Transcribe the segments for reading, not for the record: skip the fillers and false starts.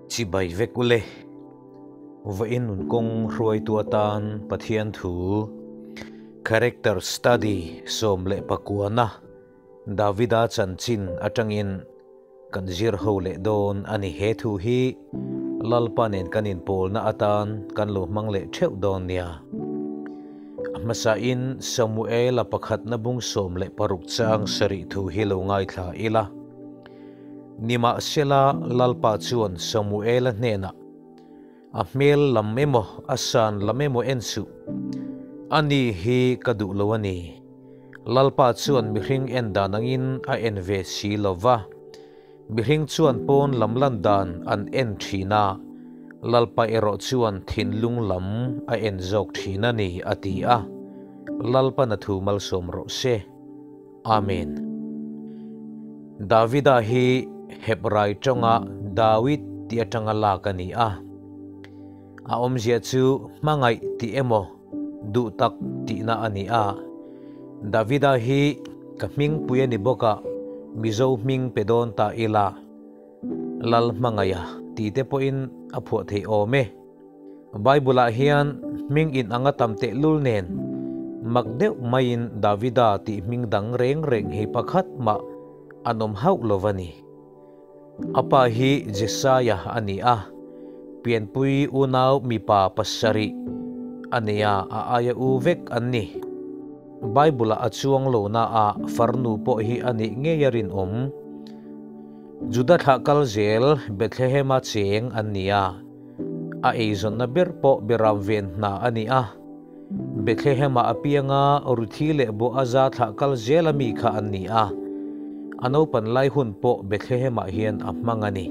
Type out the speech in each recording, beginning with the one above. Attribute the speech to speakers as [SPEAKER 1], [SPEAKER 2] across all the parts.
[SPEAKER 1] Chibai vek ule. Vawiin nun kawng hruaitu atan Pathian thu Character Study 19 na Davida chanchin atangin kan zir ho leh dawn a ni. He thu hi Lalpa nen kan inpawlna atan kan lo hmang leh theuh dawn nia. A hmasain Samuela pakhatna bung 16 chang sarih thu hi lo ngaithla ila. Nimahsela Lalpa chuan Samuela hnenah, A hmel lam emaw, a san lam emaw en suh. Ani hi ka duh lo a ni. Lalpa chuan mihring en dan angin a en ve si lo va. Mihring chuan pawn lam lan dan an en thin a, Lalpa erawh chuan thinlung lam a en zawk thin a ni, a ti a. Lalpan a thu malsawm rawh se. Amen. Davida hi Hebrai tawnga Dawid tih atanga lak a ni a. A awmzia chu hmangaih tih emaw duh tak tihna a ni a. Davida hi ka hmingpui a ni bawk a, Mizo hming pe dawn ta ila, Lal hmangaiha tih te pawhin a phuah theih awm e. Bible-ah hian hming in anga tam tehlul nen mak deuh maiin Davida tih hming dang reng reng hi pakhat mah an awm hauh lo va ni. A pa hi Jesaia a ni a, pianpui unau mipa pasarih a nei a, a aia u vek an ni. Bible-ah a chuang lo na a, farnu pawh hi a nih ngei a rinawm. Juda thlah kal zel Bethlehem-a cheng an ni a, a eizawnna ber pawh Beram ven hna a ni a. Bethlehem-ah a pianga Ruthi leh Boaza thlah kal zel a mi kha an ni a. A naupan lai hun pawh Bethlehem-ah hian a hmang a ni.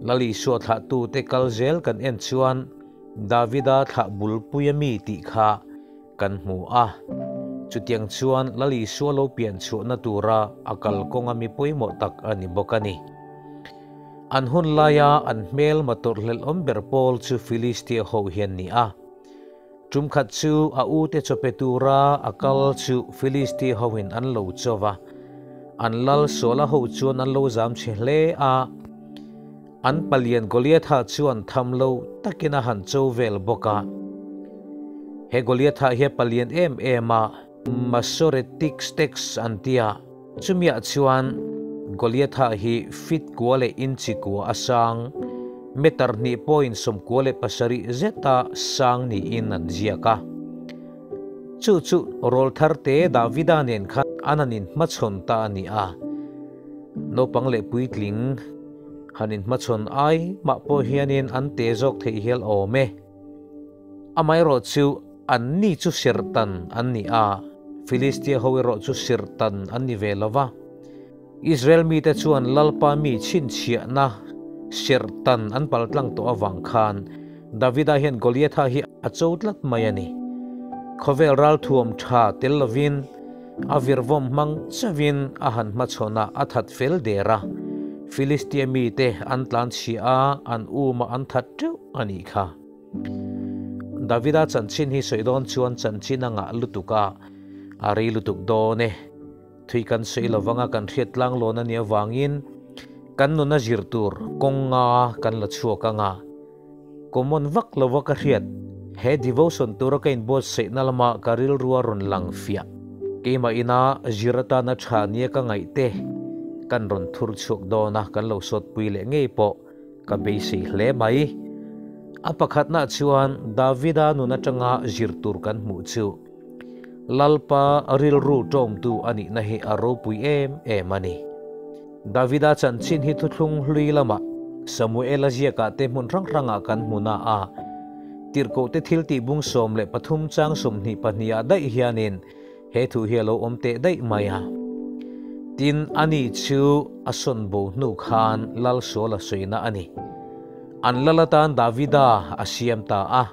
[SPEAKER 1] Lal Isua thlahtute kal zel kan en chuan Davida thlah bulpui a mi tih kha kan hmu a. Chutiang chuan Lal Isua lo pian chhuahna tura a kalkawnga mi pawimawh tak a ni bawk a ni. An hun laia an hmel matawrhlelh awm ber pawl chu Filistia ho hian ni a. Tum khat chu a ute chawpe tura a kal chu Filistia hoin an lo chaw va. An lal Saula ho chuan an lo zam chhe hle a. An palian Goliatha chuan tham lo takin a han cho vel bawk a. He Goliatha hi a palian em em a, Masoretic text an ti a. Chumiah chuan Goliatha hi feet kua leh inchi kua a sang, meter hnih pawhin 97 zeta sang niin an ziak a. Chu chu rawlthar te Davida nen khan an han inhmachhawn ta a ni a. Naupang leh puitling han inhmachhawn ai mah pawh hianin an te zawk theih hial awm e. Amaherawh chu an ni chu sirtan an ni a, Filistia ho erawh chu sirtan an ni ve lo va. Israel mite chuan Lalpa mi chhinchhiahna sirtan an paltlang tawh avang khan Davida hian Goliatha hi a cho tlat mai a ni. Khawvel ralthuam tha tel lovin a virvawm hmang chauhin a han hmachhawn a, a that fel der a. Filistia mite an tlanchhiah a, an um a, an that teuh a nih kha. Davida chanchin hi sawi dawn chuan chanchin a ngah lutuk a, a rei lutuk dawn e. Thui kan sawi lovanga kan hriat tlang lawn a nih avangin kan nuna zir tur kawng nga kan la chhuak anga common vak lova ka hriat. He devotion tura ka inbuatsaihna lama ka rilrua rawn lang fiah. Keimah ina zir atana tha nia ka ngaih te kan rawn thur chhuak dawn a, kan lo sawtpui leh ngei pawh ka beisei hle mai. A pakhatna chuan Davida nun atanga zir tur kan hmuh chu Lalpa rilru tawmtu a nihna hi a ropui em em a ni. Davida chanchin hi thuthlung hlui lama Samuela ziakah te hmun hrang hrangah kan hmu na a, tirhkoh te thil tih bung 13 chang 22 ah daih hianin he thu hi a lo awm teh daih mai a. Tin, ani chu a sawn bo hnu khan Lal Saula sawina a ni. An lal atan Davida a siam ta a.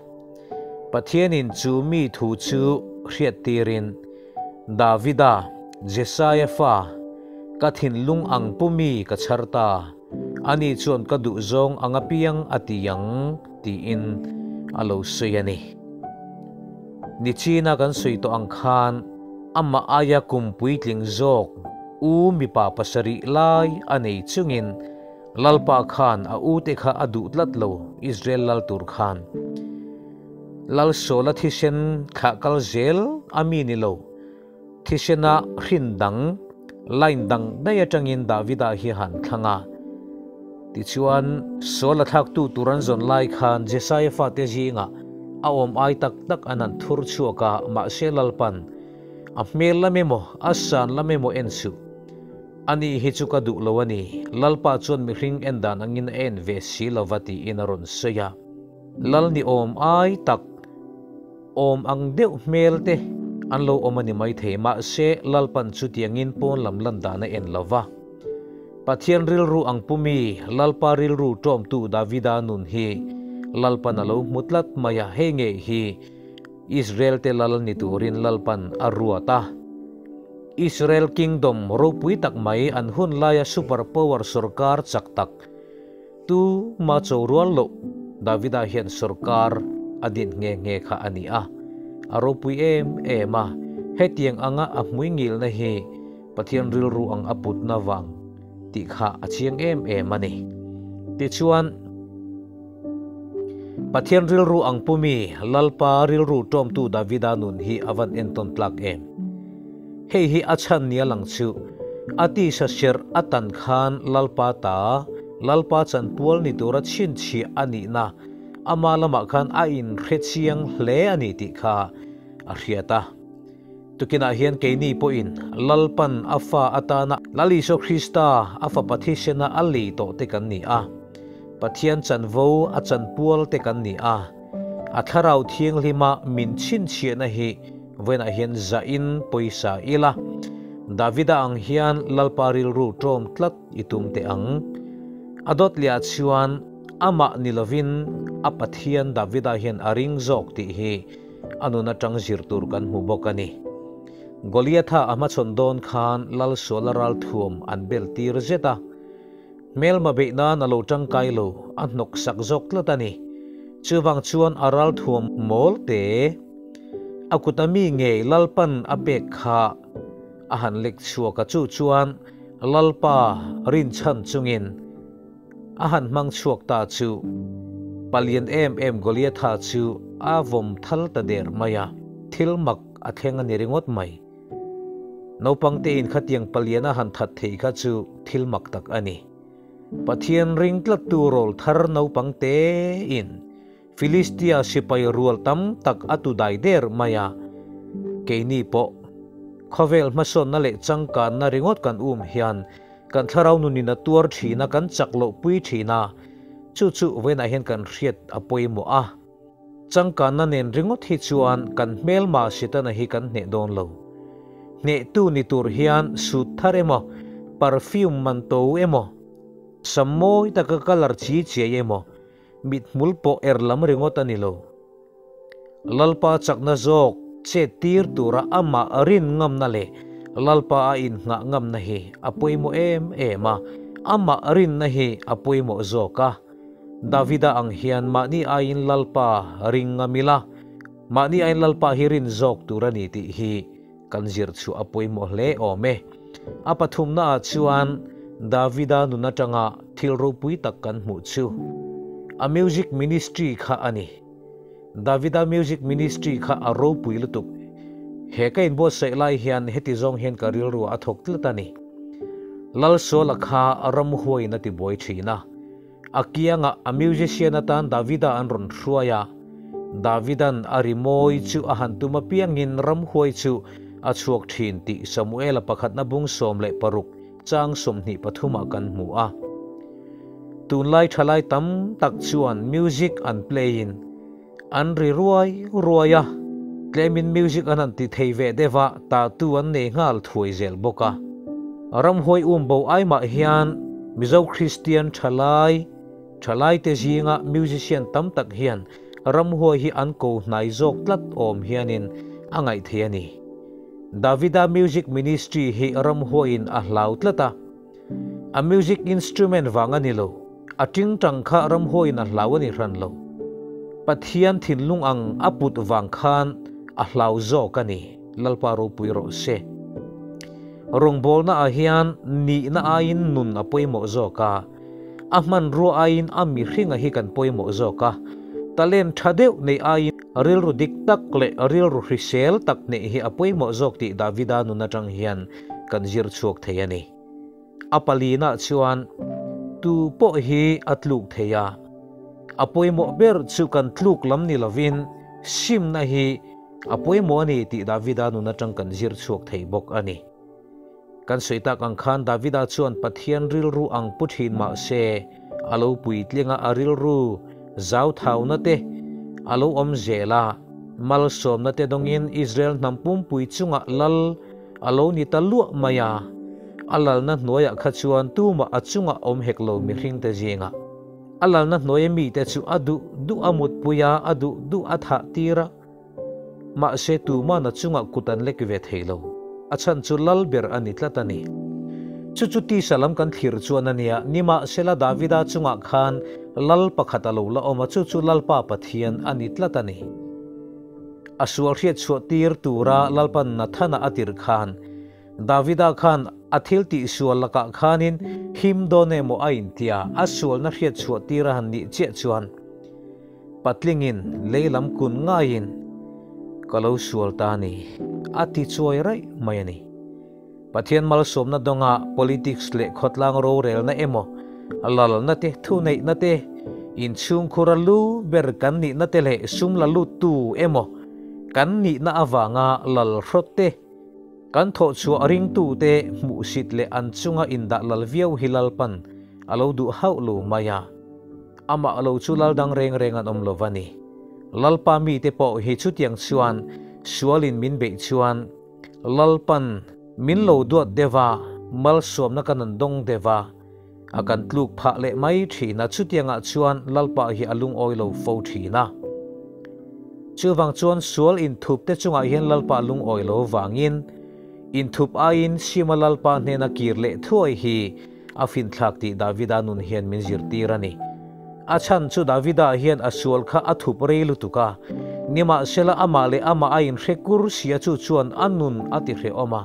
[SPEAKER 1] Pathianin chu mi thu chu hriat tirin, Davida, Jesaia fa, ka thinlung ang pu mi ka chhar ta, ani chuan ka duh zawng ang apiang a ti ang, tiin a lo sawi a ni. Nichina kan sawi tawh ang khan amah aia kum puitling zawk u mipa pasarih lai a nei chungin Lalpa khan a ute kha a duh tlat lo Israel lal tur khan. Lal Saula thisen thlah kal zel a mi ni lo. Thisena hrin dang, line dang daih atangin Davida hi a han thlang a. Tichuan, Saula thlaktu tur an zawn lai khan Jesaia fate zingah a awm ai tak tak an han thur chhuak a, mahse Lalpan a hmel lam emaw a san lam emaw en suh. Ani hi chu ka duh lo a ni, Lalpa chuan mihring en dan angin a en ve si lova tiin a rawn sawi a. Lal ni awm ai tak, awm ang deuh hmel te an lo awm a ni maithei, mahse Lalpan chutiangin pawn lam lan dan a en lova. Pathian rilru ang pumi, Lalpa rilru ṭawmtu Davida nun hi Lalpan a lo hmu tlat mai a, hei ngei hi Israel-te lal ni turin Lalpan a ruat a. Israel Kingdom ropui tak mai an hun laia super power sorkar chak tak tu ma cho rual loh Davida hian sorkar a din nghe nghe kha a ni a. A ropui em em a, hetiang anga a hmui ngilna hi Pathian rilru ang a putna vang tih kha a chiang em em a ni. Tichuan, Pathian rilru ang pumi, Lalpa rilru ṭawmtu Davida nun hi a van entawn tlak em? Hei hi a chhan nia lang chu, a tisa serh a tan khan Lalpa ta, Lalpa chanpual ni tura chhinchhiah a nihna ama lamah khan a inhre chiang hle a ni tih kha a hriat a. Tukinah hian keini pawhin Lalpan a fa atana Lal Isua Krista a fapa thisena a lei tawh te kan ni a, Pathian chanvo a chanpual te kan ni a, a Thlarau Thianghlima min chhinchhiahna hi vawiinah hian zahin pawisa ila, Davida ang hian Lalpa rilru ṭawm tlat i tum teh ang. A dawt lehah chuan amah ni lovin a Pathian Davida hian a ring zawk tih hi A nun atang zir tur kan hmu bawk a ni. Goliatha a hmachhawn dawn khan Lal Suala ralthuam an bel tir zet a. Hmelma beih nan a lo tangkai lo, a hnawk sak zawk tlat a ni. Chuvang chuan a ralthuam mawl te, a kut a mi ngei Lalpan a pek kha a han lek chhuak a, chu chuan Lalpa rinchhan chungin A han hmang chhuak ta chu palian em em Goliatha chu a vawm thal ta der mai a, thil mak a thleng a ni ringawt mai. Naupang te in khatiang palian a han that thei kha chu thil mak tak a ni. Pathian ring tlattu rawl thar naupang te in Filistia sipai rual tam tak a tu dai der mai a, keini pawh khawvel hmasawnna leh changkanna ringawt kan um hian kan thlarau nunin a tuar thin a, kan chak loh pui thin a, chu chu vawiinah hian kan hriat a pawimawh a. Changkanna nen ringawt hi chuan kan hmelma Setana hi kan hneh dawn lo. Hnehtu ni tur hian suit thar emaw, perfume man to emaw, sam mawi taka colour chi chiai emaw, Mithmul pawh er lam ringawt a ni lo. Lalpa chakna zawk chet tir tura amah rin ngamna leh Lalpa a inngah ngamna hi a pawimawh em em a, amah rinna hi a pawimawh zawk a. Davida ang hian mahni aiin Lalpa ring ngam ila, mahni aiin Lalpa hi rin zawk tur a ni tih hi kan zir chhuah a pawimawh hle awm e. A pathumnaah chuan Davida nun atanga thil ropui tak kan hmuh chu a music ministry kha a ni. Davida music ministry kha a ropui lutuk. He ka inbuatsaih lai hian heti zawng hian ka rilru a thawk tlat a ni. Lalsuala kha ramhuaiin a tibuai thin a. A kiangah a musician atan Davida an rawn hruai a, Davidan a rimawi chu a han tum apiangin ramhuai chu a chhuak thin tih Samuela pakhatna bung 16 chang 23 ah kan hmu a. Tunlai thalai tam tak chuan music an play in an ri ruai ruai a, tlemin music an han ti thei ve deuh a, tahtu an nei nghal thuai zel bawk a. Ramhuai um bo ai mah hian Mizo Kristian thalai thalaite zinga musician tam tak hian ramhuai hi an ko hnai zawk tlat awm hianin a ngaih thei a ni. Davida Music Ministry hi ramhuaiin a hlau tlat a, a music instrument vang a ni lo, a tingtang kha ramhuaiin a hlau a ni hran lo. Pathian thinlung ang a put vang khan a hlau zawk a ni, Lalpa ropui rawh se. Rawngbawlna ah hian nihna aiin nun a pawimawh zawk a. A hmanrua aiin a mihringa hi kan pawimawh zawk a, talent tha deuh neih aiin rilru dik tak leh rilru hrisel tak neih hi a pawimawh zawk tih Davida nun atang hian kan zir chhuak thei a ni. A palinah chuan tu pawh hi a tluk thei a, a pawimawh ber chu kan tluk lam ni lovin simna hi a pawimawh a ni tih Davida nun atang kan zir chhuak thei bawk a ni. Kan sawi tak ang khan Davida chuan Pathian rilru ang pu thin mah se, a lo puitling a, a rilru zauthauna te a lo awm zel a, malsawmna te dawngin Israel hnam pumpui chungah lal a lo ni ta luah mai a, a lalna hnuaiah kha chuan tumah a chungah awm hek lo mihringte zingah. A lalna hnuaia mite chu a duh duh a mutpui a, a duh duh a thah tir a. Mahse tuman a chungah kut an lek ve thei lo. A chhan chu lal ber a ni tlat a ni. Chu chu tisa lam kan thlir chuan a nia, nimahsela Davida chungah khan lal pakhat a lo la awm a, chu chu Lalpa Pathian a ni tlat a ni. A sual hriat chhuah tir tura Lalpan Nathana a tirh khan, Davida khan a thil tih sual lakah khanin him dawn emaw a intia, a sualna hriat chhuah tir a han nih chiah chuan, Patlingin lei lam kun ngaiin ka lo sual ta a ni, a ti chuai raih mai a ni. Pathian malsawmna dawnga politics leh khawtlang rorelna emaw, lalna te, thuneihna te, inchhungkhura lu ber kan nihna te leh sum la luttu emaw kan nihna avanga lal hrawt te, kan thawhchhuah ringtute hmuhsit leh an chunga indah lal viau hi Lalpan a lo duh hauh lo mai a. Amah lo chu lal dang reng reng an awm lo va ni. Lalpa mite pawh hi chutiang chuan sualin min beih chuan Lalpan min lo duat deuh a, malsawmna kan an dawng deuh a, a kan tluk phah leh mai thin a, chutiangah chuan Lalpa hi a lungawi lo fo thin a. Chuvang chuan sual inthup te chungah hian Lalpa lungawi lo vangin inthup aiin Sima Lalpa hnena kir leh thuai hi A finthlak tih Davida nun hian min zirtir a ni. A chhan chu Davida hian a sual kha a thup rei lutuk a, nimahsela amah leh amah a inhre kur sia chu chuan a nun a ti hrehawm a,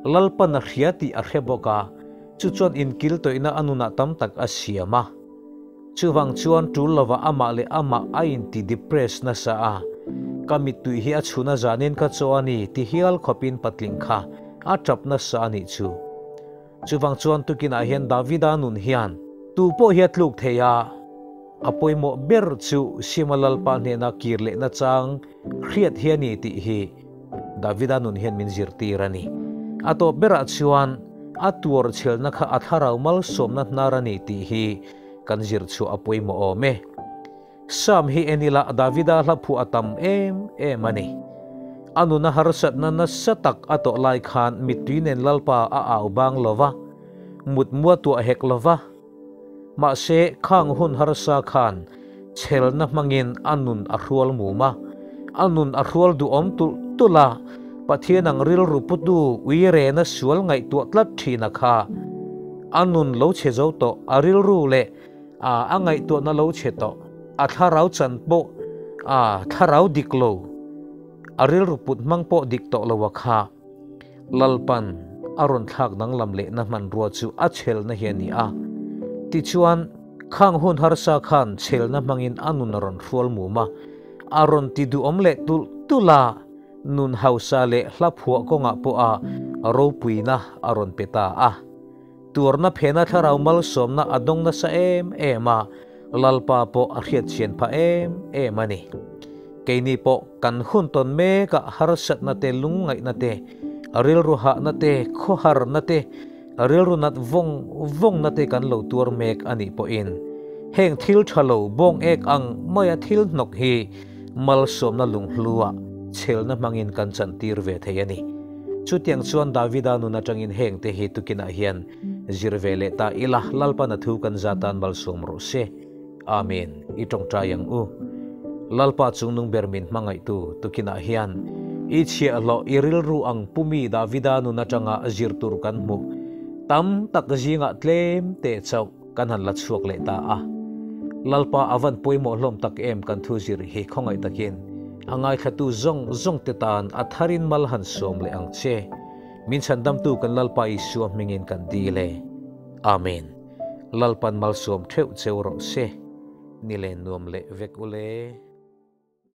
[SPEAKER 1] Lalpan a hria tih a hre bawk a, chu chuan inkil tawihna a nunah tam tak a siam a. Chuvang chuan tul lovah amah leh amah a inti depress nasa a, ka mittui hi a chhun a zanin ka chaw a ni ti hial khawpin patling kha a tap nasa a nih chu. Chuvang chuan tukinah hian Davida nun hian tu pawh hi a tluk thei a, a pawimawh ber chu Sima Lalpa hnena kir lehna chang hriat hi a ni tih hi Davida nun hian min zirtir a ni. A tawp berah chuan a tuar chhelna kha a thlarau malsawmna hnar a ni tih hi kan zir chhuah a pawimawh awm e. Sam hi en ila Davida hla phuah a tam em em a ni. A nuna harsatna nasa tak a tawh lai khan mittui nen Lalpa a au bang lo va, mutmua tuah hek lo va. Mahse, khang hun harsa khan chhelna hmangin a nun a hrual mum a, a nun a hrual duhawm tulh tulh a, Pathian ang rilru putu uirena sual ngaihtuah tlat thina kha a nun lo chhe zo tawh, a rilru leh A, a ngaihtuahna lo chhe tawh, a thlarau chan pawh, a, thlarau dik lo, a rilru put hmang pawh dik tawh lo a kha. Lalpan a rawn thlak danglam lehna hmanrua chu a chhelna hi a ni a. Tichuan, khang hun harsa khan chhelna hmangin a nun a rawn hrual mum a, a rawn ti duhawm leh tulh tulh a, nun hausa leh hla phuah kawngah pawh a ropuina a rawn pe ta a. Tuarna phena thlarau malsawmna a dawng nasa em em a, Lalpa pawh a hriatchhian phah em em a ni. Keini pawh kan hun tawn mekah harsatna te, lungngaihna te, rilru hahna te, khawharna te, rilru nat vawng vawngna te kan lo tuar mek a nih pawhin heng thil tha lo bawng ek ang maia thil hnawk hi malsawmna lunghlua chhelna hmangin kan chantir ve thei a ni. Chutiang chuan Davida nun atangin hengte hi tukinah hian zir ve leh ta ila, Lalpan a thu kan za tan malsawm rawh se. Amen. I tawngtai ang u. Lalpa chungnung ber min hmangaihtu tukinah hian i chhiahhlawh i rilru ang pumi Davida nun atanga zir tur kan hmuh tam tak zingah tlem te chauh kan han la chhuak leh ta a. Lalpa a van pawimawh hlawm tak em kan thu zir hi khawngaih takin a ngaithlatu zawng zawng te tan a tharin mal han sawm leh ang che. Min chhandamtu kan Lalpa Isua hmingin kan dil e. Amen. Lalpan malsawm theuh cheu rawh se. Ni len nuam leh vek ule.